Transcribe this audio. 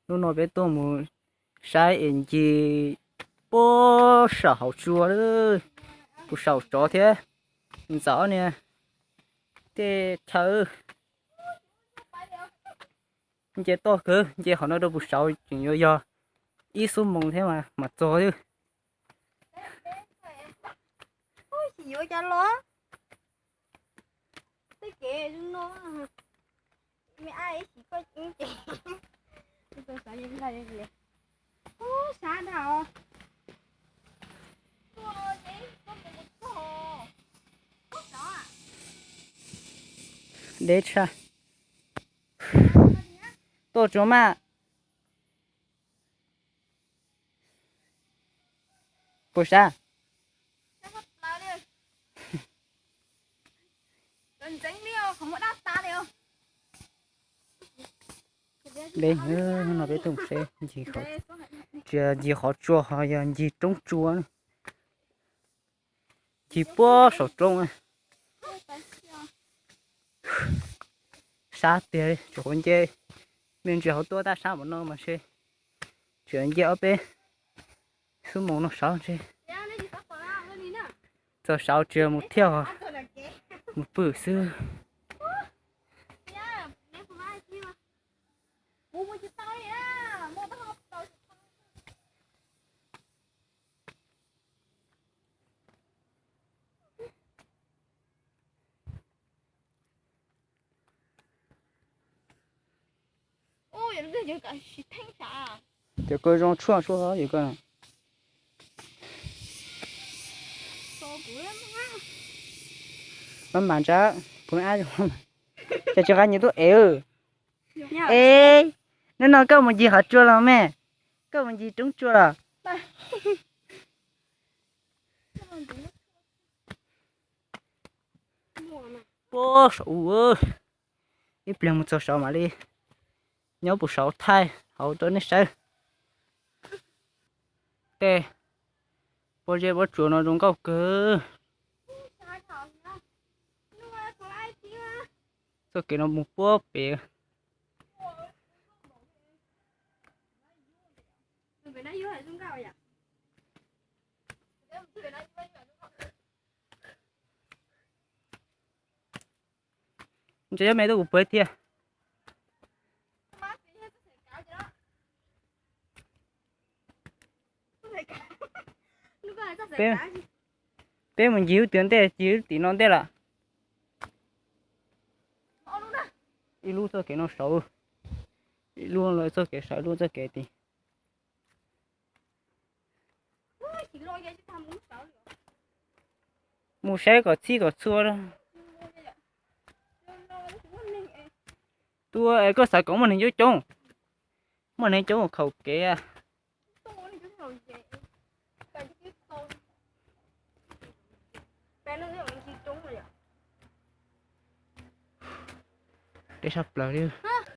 Hnub no peb tuaj mus saib es ncig puag saum hauv tsua lawm, puag saum tsov thiab ntxawm niag tej chaw. Nce toj kawg, nce qhov no rau puag saud tseem yuav yog ib xuab moos thiab mas mam txog xwb. Yuav cov los tej kev zoo no, me ab ib sim koj ces sab nrad. Deb tshaj. Tuaj tsuav maj. Puas sab? Deb, hnub no peb tuaj mus saib ncig, tsis yog ncig qhov tsua ho yog ncig roob tsua, ncig puag saum roob. Sab tiag, tsuas hauv nce, me ntsis hauv tuaj tab sab npaum no mas ntshe tseem nce ob peb xuab moos no saud ntshe. Txog saud tsis mus thiaj, mus pw xwb. Cov ko zoo tshuaj suab yuav ko. Maj mam ntsa, puv ab zoo. Cas tsis nqa nyias tuaj ev. E, hnub no koj mus ncig qhov tsua los me? Koj mus ncig roob tsua los? Puag saud, ib pliag mus txog saud mam li nyob puag saud thaij hauv rau nej saib. Tej pob zeb pob tsuas no zoo nkauj kawg. Txoj kev no mus puag pem. Ntse me tuaj kuv puag thiab. Peb mus ncig lub tim ntej, ncig lub tim no ntej lawm. Ib lub txoj kev no saud, ib lub txoj kev saud, ib lub txoj kev tid. Mus saib kom txhij kom txhua. Tuaj es koj xav kom muaj neeg coob coob, muaj neeg coob khaum kev. Deb sab plaws li.